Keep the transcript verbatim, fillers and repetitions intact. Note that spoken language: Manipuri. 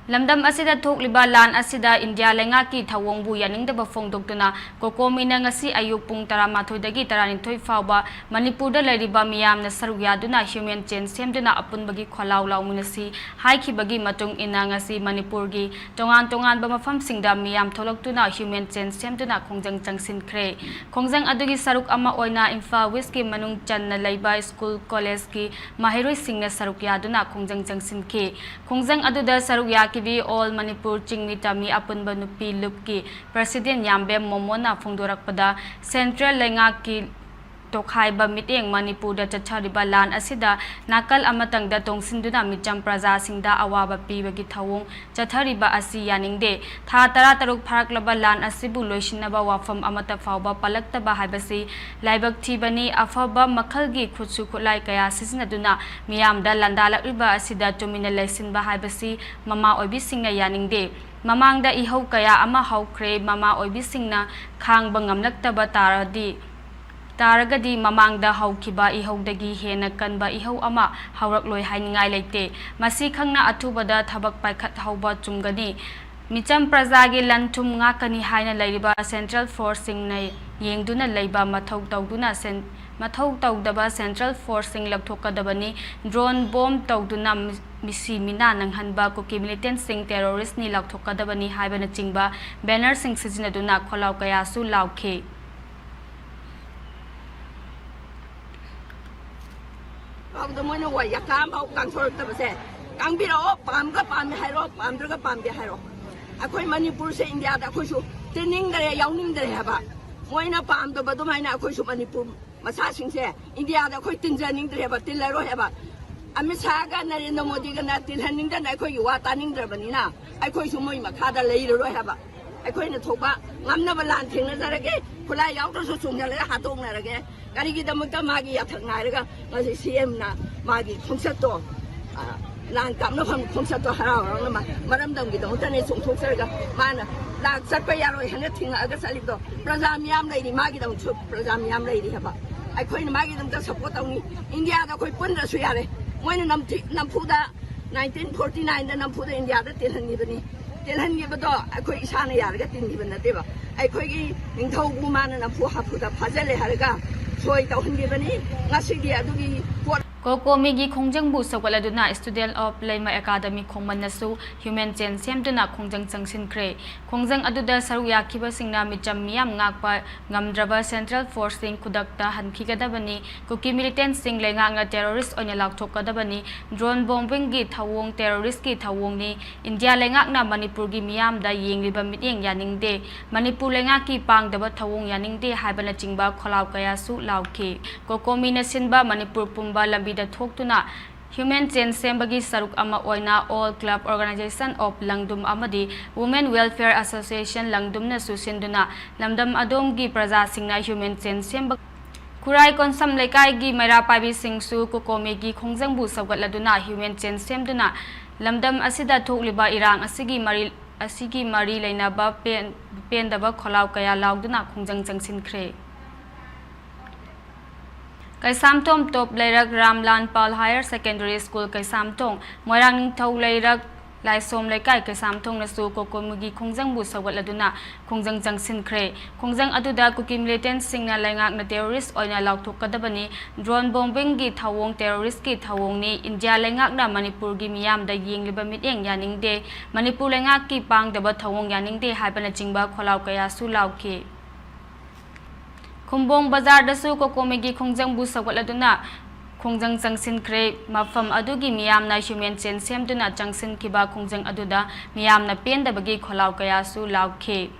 ꯂꯝꯗꯝ ꯑꯁꯤꯗ ꯊꯣꯛꯂꯤꯕ ꯂꯥꯟ ꯑꯁꯤꯗ ꯏꯟꯗꯤꯌꯥ ꯂꯩꯉꯥꯛꯀꯤ ꯊꯧꯑꯣꯡꯕꯨ ꯌꯥꯅꯤꯡꯗꯕ ꯐꯣꯡꯗꯣꯛꯇꯨꯅ ꯀꯣꯀꯣꯃꯤꯅ ꯉꯁꯤ ꯑꯌꯨꯛ ꯄꯨꯡ ꯇꯔꯥꯃꯥꯊꯣꯏꯗꯒꯤ ꯇꯔꯥꯅꯤꯊꯣꯏ ꯐꯥꯎꯕ ꯃꯅꯤꯄꯨꯔꯗ ꯂꯩꯔꯤꯕ ꯃꯤꯌꯥꯝꯅ ꯁꯔꯨꯛ ꯌꯥꯗꯨꯅ human chain ꯁꯦꯝꯗꯨꯅ ꯑꯄꯨꯟꯕꯒꯤ ꯈꯣꯜꯂꯥꯎ ꯂꯥꯎꯃꯤꯟꯅꯁꯤ ꯍꯥꯏꯈꯤꯕꯒꯤ ꯃꯇꯨꯡ ꯏꯟꯅ ꯉꯁꯤ ꯃꯅꯤꯄꯨꯔꯒꯤ ꯇꯣꯉꯥꯟ ꯇꯣꯉꯥꯟꯕ ꯃꯐꯝꯁꯤꯡꯗ ꯃꯤꯌꯥꯝ ꯊꯣꯛꯂꯛꯇꯨꯅ human chain ꯁꯦꯝꯗꯨꯅ ꯈꯣꯡꯖꯪ ꯆꯪꯁꯤꯟꯈ꯭ꯔꯦ꯫ ꯈꯣꯡꯖꯪ ꯑꯗꯨꯒꯤ ꯁꯔꯨꯛ ꯑꯃ ꯑꯣꯏꯅ ꯏꯝꯐꯥꯜ ꯋꯦꯁꯀꯤ ꯃꯅꯨꯡ ꯆꯟꯅ ꯂꯩꯕ ꯁ꯭ꯀꯨꯜ ꯀꯣꯂꯦꯖꯀꯤ ꯃꯍꯩꯔꯣꯏꯁꯤꯡꯅ ꯁꯔꯨꯛ ꯌꯥꯗꯨꯅ ꯈꯣꯡꯖꯪ ꯆꯪꯁꯤꯟꯈꯤ꯫ ꯈꯣꯡꯖꯪ ꯑꯗꯨꯗ ꯁꯔꯨꯛ ꯌꯥꯈꯤꯕꯤ ꯑꯣꯜ ꯃꯅꯤꯄꯨꯔ ꯆꯤꯡꯃꯤ ꯇꯝꯃꯤ ꯑꯄꯨꯟꯕ ꯅꯨꯄꯤ ꯂꯨꯞꯀꯤ ꯄ꯭ꯔꯁꯤꯗꯦꯟ ꯌꯥꯝꯕꯦꯝ ꯃꯣꯃꯣꯟꯅ ꯐꯣꯡꯗꯣꯔꯛꯄꯗ, ꯁꯦꯟꯇ꯭ꯔꯦꯜ ꯂꯩꯉꯥꯛꯀꯤ ꯇꯣꯈꯥꯏꯕ ꯃꯤꯠꯌꯦꯡ ꯃꯅꯤꯄꯨꯔꯗ ꯆꯠꯊꯔꯤꯕ ꯂꯥꯟ ꯑꯁꯤꯗ ꯅꯥꯀꯜ ꯑꯃꯇꯪꯗ ꯇꯣꯡꯁꯤꯟꯗꯨꯅ ꯃꯤꯆꯝ ꯄ꯭ꯔꯖꯥꯁꯤꯡꯗ ꯑꯋꯥꯕ ꯄꯤꯕꯒꯤ ꯊꯧꯑꯣꯡ ꯆꯠꯊꯔꯤꯕ ꯑꯁꯤ ꯌꯥꯅꯤꯡꯗꯦ꯫ ꯊꯥ ꯇꯔꯥ ꯇꯔꯨꯛ ꯐꯥꯔꯛꯂꯕ ꯂꯥꯟ ꯑꯁꯤꯕꯨ ꯂꯣꯏꯁꯤꯟꯅꯕ ꯋꯥꯐꯝ ꯑꯃꯠꯇ ꯐꯥꯎꯕ ꯄꯜꯂꯛꯇꯕ ꯍꯥꯏꯕꯁꯤ ꯂꯥꯏꯕꯛ ꯊꯤꯕꯅꯤ꯫ ꯑꯐꯕ ꯃꯈꯜꯒꯤ ꯈꯨꯠꯁꯨ ꯈꯨꯠꯂꯥꯏ ꯀꯌꯥ ꯁꯤꯖꯤꯟꯅꯗꯨꯅ ꯃꯤꯌꯥꯝꯗ ꯂꯥꯟꯗꯥꯜꯂꯛꯂꯤꯕ ꯑꯁꯤꯗ ꯇꯨꯃꯤꯟꯅ ꯂꯩꯁꯤꯟꯕ ꯍꯥꯏꯕꯁꯤ ꯃꯃꯥ ꯑꯣꯏꯕꯤꯁꯤꯡꯅ ꯌꯥꯅꯤꯡꯗꯦ꯫ ꯃꯃꯥꯡꯗ ꯏꯍꯧ ꯀꯌꯥ ꯑꯃ ꯍꯧꯈ꯭ꯔꯦ꯫ ꯃꯃꯥ ꯑꯣꯏꯕꯤꯁꯤꯡꯅ ꯈꯥꯡꯕ ꯉꯝꯂꯛꯇꯕ ꯇꯥꯔꯗꯤ, ꯇꯥꯔꯒꯗꯤ ꯃꯃꯥꯡꯗ ꯍꯧꯈꯤꯕ ꯏꯍꯧꯗꯒꯤ ꯍꯦꯟꯅ ꯀꯟꯕ ꯏꯍꯧ ꯑꯃ ꯍꯧꯔꯛꯂꯣꯏ ꯍꯥꯏꯅꯤꯡꯉꯥꯏ ꯂꯩꯇꯦ꯫ ꯃꯁꯤ ꯈꯪꯅ ꯑꯊꯨꯕꯗ ꯊꯕꯛ ꯄꯥꯏꯈꯠꯍꯧꯕ ꯆꯨꯝꯒꯅꯤ꯫ ꯃꯤꯆꯝ ꯄ꯭ꯔꯖꯥꯒꯤ ꯂꯟ ꯊꯨꯝ ꯉꯥꯛꯀꯅꯤ ꯍꯥꯏꯅ ꯂꯩꯔꯤꯕ ꯁꯦꯟꯇ꯭ꯔꯦꯜ ꯐꯣꯔꯁꯁꯤꯡꯅ ꯌꯦꯡꯗꯨꯅ ꯂꯩꯕ ꯃꯊꯧ ꯇꯧꯗꯨꯅ ꯁꯦꯟ-, ꯃꯊꯧ ꯇꯧꯗꯕ ꯁꯦꯟꯇ꯭ꯔꯦꯜ ꯐꯣꯔꯁꯁꯤꯡ ꯂꯧꯊꯣꯛꯀꯗꯕꯅꯤ꯫ ꯗ꯭ꯔꯣꯟ ꯕꯣꯝ ꯇꯧꯗꯨꯅ ꯃꯤ-, ꯃꯤꯁꯤ ꯃꯤꯅꯥ ꯅꯪꯍꯟꯕ ꯀꯨꯀꯤ ꯃꯤꯂꯤꯇꯦꯟꯁꯤꯡ ꯇꯦꯔꯣꯔꯤꯁ꯭ꯠꯅꯤ ꯂꯥꯎꯊꯣꯛꯀꯗꯕꯅꯤ ꯍꯥꯏꯕꯅꯆꯤꯡꯕ ꯕꯦꯅꯔꯁꯤꯡ ꯁꯤꯖꯤꯟꯅꯗꯨꯅ ꯈꯣꯜꯂꯥꯎ ꯀꯌꯥꯁꯨ ꯂꯥꯎꯈꯤ꯫ ꯑꯗꯨꯗ ꯃꯣꯏꯅ ꯋꯥ ꯌꯥꯀꯥ ꯑꯃꯐꯥꯎ ꯀꯥꯡꯊꯣꯔꯛꯇꯕꯁꯦ, ꯀꯥꯡꯕꯤꯔꯛꯑꯣ, ꯄꯥꯝꯒ ꯄꯥꯝꯃꯦ ꯍꯥꯏꯔꯣ, ꯄꯥꯝꯗ꯭ꯔꯒ ꯄꯥꯝꯗꯦ ꯍꯥꯏꯔꯣ꯫ ꯑꯩꯈꯣꯏ ꯃꯅꯤꯄꯨꯔꯁꯦ ꯏꯟꯗꯤꯌꯥꯗ ꯑꯩꯈꯣꯏꯁꯨ ꯇꯤꯟꯅꯤꯡꯗ꯭ꯔꯦ, ꯌꯥꯎꯅꯤꯡꯗ꯭ꯔꯦ ꯍꯥꯏꯕ꯫ ꯃꯣꯏꯅ ꯄꯥꯝꯗꯕ ꯑꯗꯨꯃꯥꯏꯅ ꯑꯩꯈꯣꯏꯁꯨ ꯃꯅꯤꯄꯨꯔ ꯃꯆꯥꯁꯤꯡꯁꯦ ꯏꯟꯗꯤꯌꯥꯗ ꯑꯩꯈꯣꯏ ꯇꯤꯟꯖꯅꯤꯡꯗ꯭ꯔꯦꯕ, ꯇꯤꯜꯂꯔꯣꯏ ꯍꯥꯏꯕ꯫ ꯑꯃꯤꯠ ꯁꯥꯍꯒ ꯅꯔꯦꯟꯗ꯭ꯔ ꯃꯣꯗꯤꯒꯅ ꯇꯤꯜꯍꯟꯅꯤꯡꯗꯅ ꯑꯩꯈꯣꯏꯒꯤ ꯋꯥ ꯇꯥꯅꯤꯡꯗ꯭ꯔꯕꯅꯤꯅ ꯑꯩꯈꯣꯏꯁꯨ ꯃꯣꯏ ꯃꯈꯥꯗ ꯂꯩꯔꯔꯣꯏ ꯍꯥꯏꯕ꯫ ꯑꯩꯈꯣꯏꯅ ꯊꯣꯛꯄ ꯉꯝꯅꯕ ꯂꯥꯟ ꯊꯦꯡꯅꯖꯔꯒꯦ, ꯈꯨꯠꯂꯥꯏ ꯌꯥꯎꯗ꯭ꯔꯁꯨ ꯆꯣꯡꯁꯤꯜꯂꯒ ꯍꯥꯠꯇꯣꯛꯅꯔꯒꯦ꯫ ꯀꯔꯤꯒꯤꯗꯃꯛꯇ ꯃꯥꯒꯤ ꯌꯥꯊꯪ ꯉꯥꯏꯔꯒ ꯉꯁꯤ ꯁꯤ ꯑꯦꯝꯅ ꯃꯥꯒꯤ ꯈꯣꯡꯆꯠꯇꯣ, ꯑ, ꯂꯥꯟ ꯀꯥꯞꯅꯐꯝ ꯈꯣꯡꯆꯠꯇꯣ ꯍꯔꯥꯎ ꯍꯔꯥꯎꯅ ꯃꯥ ꯃꯔꯝꯗꯝꯒꯤꯗꯃꯛꯇꯅꯦ ꯆꯣꯡꯊꯣꯛꯆꯔꯒ ꯃꯥꯅ ꯂꯥꯟ ꯆꯠꯄ ꯌꯥꯔꯣꯏ ꯍꯥꯏꯅ ꯊꯤꯡꯉꯛꯑꯒ ꯆꯠꯂꯤꯕꯗꯣ ꯄ꯭ꯔꯖꯥ ꯃꯤꯌꯥꯝ ꯂꯩꯔꯤ, ꯃꯥꯒꯤꯗꯃꯛꯁꯨ ꯄ꯭ꯔꯖꯥ ꯃꯤꯌꯥꯝ ꯂꯩꯔꯤ ꯍꯥꯏꯕ꯫ ꯑꯩꯈꯣꯏꯅ ꯃꯥꯒꯤꯗꯃꯛꯇ support ꯇꯧꯅꯤ꯫ ꯏꯟꯗꯤꯌꯥꯗ ꯑꯩꯈꯣꯏ ꯄꯨꯟꯗ꯭ꯔꯁꯨ ꯌꯥꯔꯦ꯫ ꯃꯣꯏꯅ ꯅꯝꯊꯤ-, ꯅꯝꯐꯨꯗ ꯅꯥꯏꯟꯇꯤꯟ ꯐꯣꯔꯇꯤ ꯅꯥꯏꯟꯗ ꯅꯝꯐꯨꯗ ꯏꯟꯗꯤꯌꯥꯗ ꯇꯦꯜꯍꯟꯈꯤꯕꯅꯤ꯫ ꯇꯦꯜꯍꯟꯈꯤꯕꯗꯣ ꯑꯩꯈꯣꯏ ꯏꯁꯥꯅ ꯌꯥꯔꯒ ꯇꯤꯟꯈꯤꯕ ꯅꯠꯇꯦꯕ꯫ ꯑꯩꯈꯣꯏꯒꯤ ꯅꯤꯡꯊꯧꯕꯨ ꯃꯥꯅ ꯅꯝꯐꯨ ꯍꯥꯐꯨꯗ ꯐꯥꯖꯤꯜꯂꯦ ꯍꯥꯏꯔꯒ ꯁꯣꯏ ꯇꯧꯍꯟꯈꯤꯕꯅꯤ꯫ ꯉꯁꯤꯗꯤ ꯑꯗꯨꯒꯤ ꯄꯣꯠ ꯀꯣꯀꯣꯃꯤꯒꯤ ꯈꯣꯡꯖꯪꯕꯨ ꯁꯧꯒꯠꯂꯗꯨꯅ Student of Leima Academy ꯈꯣꯡꯃꯟꯅꯁꯨ human chain ꯁꯦꯝꯗꯨꯅ ꯈꯣꯡꯖꯪ ꯆꯪꯁꯤꯟꯈ꯭ꯔꯦ꯫ ꯈꯣꯡꯖꯪ ꯑꯗꯨꯗ ꯁꯔꯨꯛ ꯌꯥꯈꯤꯕꯁꯤꯡꯅ ꯃꯤꯆꯝ ꯃꯤꯌꯥꯝ ꯉꯥꯛꯄ ꯉꯝꯗ꯭ꯔꯕ central forceꯁꯤꯡ ꯈꯨꯗꯛꯇ ꯍꯟꯈꯤꯒꯗꯕꯅꯤ꯫ ꯀꯨꯀꯤ militantꯁꯤꯡ ꯂꯩꯉꯥꯛꯅ terrorist ꯑꯣꯏꯅ ꯂꯥꯎꯊꯣꯛꯀꯗꯕꯅꯤ꯫ Drone bombingꯒꯤ ꯊꯧꯑꯣꯡ terroristꯀꯤ ꯊꯧꯑꯣꯡꯅꯤ꯫ ꯏꯟꯗꯤꯌꯥ ꯂꯩꯉꯥꯛꯅ ꯃꯅꯤꯄꯨꯔꯒꯤ ꯃꯤꯌꯥꯝꯗ ꯌꯦꯡꯂꯤꯕ ꯃꯤꯠꯌꯦꯡ ꯌꯥꯅꯤꯡꯗꯦ꯫ ꯃꯅꯤꯄꯨꯔ ꯂꯩꯉꯥꯛꯀꯤ ꯄꯥꯡꯗꯕ ꯊꯧꯑꯣꯡ ꯌꯥꯅꯤꯡꯗꯦ ꯍꯥꯏꯕꯅꯆꯤꯡꯕ ꯈꯣꯜꯂꯥꯎ ꯀꯌꯥꯁꯨ ꯂꯥꯎꯈꯤ꯫ ꯀꯣꯀꯣꯃꯤꯅ ꯁꯤꯟꯕ ꯃꯅꯤꯄꯨꯔ ꯄꯨꯝꯕ ꯂꯝꯕꯤꯗ ꯊꯣꯛꯇꯨꯅ human chain ꯁꯦꯝꯕꯒꯤ ꯁꯔꯨꯛ ꯑꯃ ꯑꯣꯏꯅ All Club Organisation of ꯂꯪꯗꯨꯝ ꯑꯃꯗꯤ Women Welfare Association ꯂꯪꯗꯨꯝꯅꯁꯨ ꯁꯤꯟꯗꯨꯅ ꯂꯝꯗꯝ ꯑꯗꯣꯝꯒꯤ ꯄ꯭ꯔꯖꯥꯁꯤꯡꯅ human chain ꯁꯦꯝꯕ ꯈꯨꯔꯥꯏ ꯀꯣꯟꯁꯝ ꯂꯩꯀꯥꯏꯒꯤ ꯃꯩꯔꯥ ꯄꯥꯏꯕꯤꯁꯤꯡꯁꯨ ꯀꯣꯀꯣꯃꯤꯒꯤ ꯈꯣꯡꯖꯪꯕꯨ ꯁꯧꯒꯠꯂꯗꯨꯅ human chain ꯁꯦꯝꯗꯨꯅ ꯂꯝꯗꯝ ꯑꯁꯤꯗ ꯊꯣꯛꯂꯤꯕ ꯏꯔꯥꯡ ꯑꯁꯤꯒꯤ ꯃꯔꯤ, ꯑꯁꯤꯒꯤ ꯃꯔꯤ ꯂꯩꯅꯕ ꯄꯦꯟ, ꯄꯦꯟꯗꯕ ꯈꯣꯜꯂꯥꯎ ꯀꯌꯥ ꯂꯥꯎꯗꯨꯅ ꯈꯣꯡꯖꯪ ꯆꯪꯁꯤꯟꯈ꯭ꯔꯦ꯫ ꯀꯩꯁꯥꯝꯊꯣꯡ ꯇꯣꯞ ꯂꯩꯔꯛ ꯔꯥꯝꯂꯥꯟ ꯄꯥꯜ Higher Secondary School ꯀꯩꯁꯥꯝꯊꯣꯡ, ꯃꯣꯏꯔꯥꯡ ꯅꯤꯡꯊꯧ ꯂꯩꯔꯛ ꯂꯥꯏꯁꯣꯝ ꯂꯩꯀꯥꯏ ꯀꯩꯁꯥꯝꯊꯣꯡꯅꯁꯨ ꯀꯣꯀꯣꯃꯤꯒꯤ ꯈꯣꯡꯖꯪꯕꯨ ꯁꯧꯒꯠꯂꯗꯨꯅ ꯈꯣꯡꯖꯪ ꯆꯪꯁꯤꯟꯈ꯭ꯔꯦ꯫ ꯈꯣꯡꯖꯪ ꯑꯗꯨꯗ ꯀꯨꯀꯤ militantꯁꯤꯡꯅ ꯂꯩꯉꯥꯛꯅ terrorist ꯑꯣꯏꯅ ꯂꯥꯎꯊꯣꯛꯀꯗꯕꯅꯤ, drone bombingꯒꯤ ꯊꯧꯑꯣꯡ terroristꯀꯤ ꯊꯧꯑꯣꯡꯅꯤ, ꯏꯟꯗꯤꯌꯥ ꯂꯩꯉꯥꯛꯅ ꯃꯅꯤꯄꯨꯔꯒꯤ ꯃꯤꯌꯥꯝꯗ ꯌꯦꯡꯂꯤꯕ ꯃꯤꯠꯌꯦꯡ ꯌꯥꯅꯤꯡꯗꯦ, ꯃꯅꯤꯄꯨꯔ ꯂꯩꯉꯥꯛꯀꯤ ꯄꯥꯡꯗꯕ ꯊꯧꯑꯣꯡ ꯌꯥꯅꯤꯡꯗꯦ ꯍꯥꯏꯕꯅꯆꯤꯡꯕ ꯈꯣꯜꯂꯥꯎ ꯀꯌꯥꯁꯨ ꯂꯥꯎꯈꯤ꯫ ꯈꯨꯝꯕꯣꯡ ꯕꯖꯥꯔꯗꯁꯨ ꯀꯣꯀꯣꯃꯤꯒꯤ ꯈꯣꯡꯖꯪꯕꯨ ꯁꯧꯒꯠꯂꯗꯨꯅ ꯈꯣꯡꯖꯪ ꯆꯪꯁꯤꯟꯈ꯭ꯔꯦ꯫ ꯃꯐꯝ ꯑꯗꯨꯒꯤ ꯃꯤꯌꯥꯝꯅ human chain ꯁꯦꯝꯗꯨꯅ ꯆꯪꯁꯤꯟꯈꯤꯕ ꯈꯣꯡꯖꯪ ꯑꯗꯨꯗ ꯃꯤꯌꯥꯝꯅ ꯄꯦꯟꯗꯕꯒꯤ ꯈꯣꯜꯂꯥꯎ ꯀꯌꯥꯁꯨ ꯂꯥꯎꯈꯤ꯫